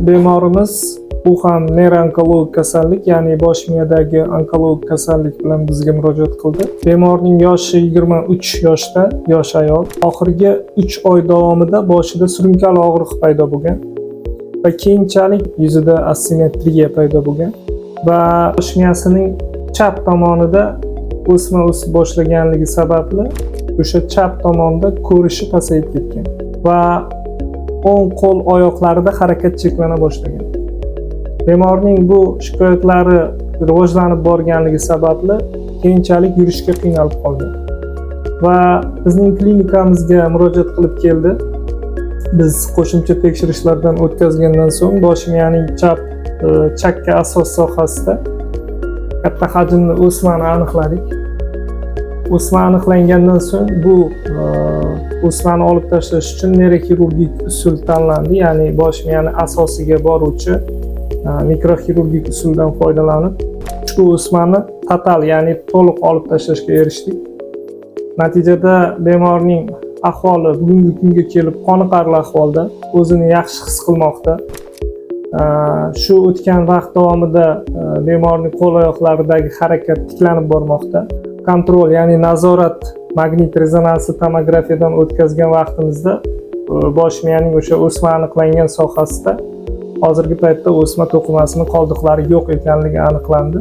Bemorimiz, u ham neyroonkologik kasallik, ya'ni bosh miyadagi onkologik kasallik bilan bizga murojaat qildi. Bemorning yoshi 23 yoshda, yosh ayol. Oxirgi 3 oy davomida boshida surunkali og'riq paydo bo'lgan va keyinchalik yuzida asimetriya paydo bo'lgan va bosh miyasining chap tomonida o'sma o'sib boshlaganligi sababli o'sha chap tomonda ko'rishi pasayib ketgan va o'ng qo'l oyoqlarida harakat cheklana boshlagan. Bemorning bu shikoyatlari rivojlanib borganligi sababli keyinchalik yurishga qiynalib qolgan va bizning klinikamizga murojaat qilib keldi. Biz qo'shimcha tekshirishlardan o'tkazgandan so'ng bosh miyaning chap chakka asos sohasida katta hajmli o'smani aniqladik. O'sma aniqlangandan so'ng bu o'smani olib tashlash uchun neyroxirurgik usul tanlandi, ya'ni bosh miyani asosiga boruvchi mikroxirurgik usuldan foydalanib ushbu o'smani total, ya'ni to'liq olib tashlashga erishdik. Natijada bemorning ahvoli bugungi kunga kelib qoniqarli ahvolda, o'zini yaxshi his qilmoqda. Shu o'tgan vaqt davomida bemorning qo'l oyoqlaridagi harakat tiklanib bormoqda. Kontrol, ya'ni nazorat magnit rezonansli tomografiyadan o'tkazgan vaqtimizda bosh miyaning o'sha o'sma aniqlangan sohasida hozirgi paytda o'sma to'qimasini qoldiqlari yo'q ekanligi aniqlandi.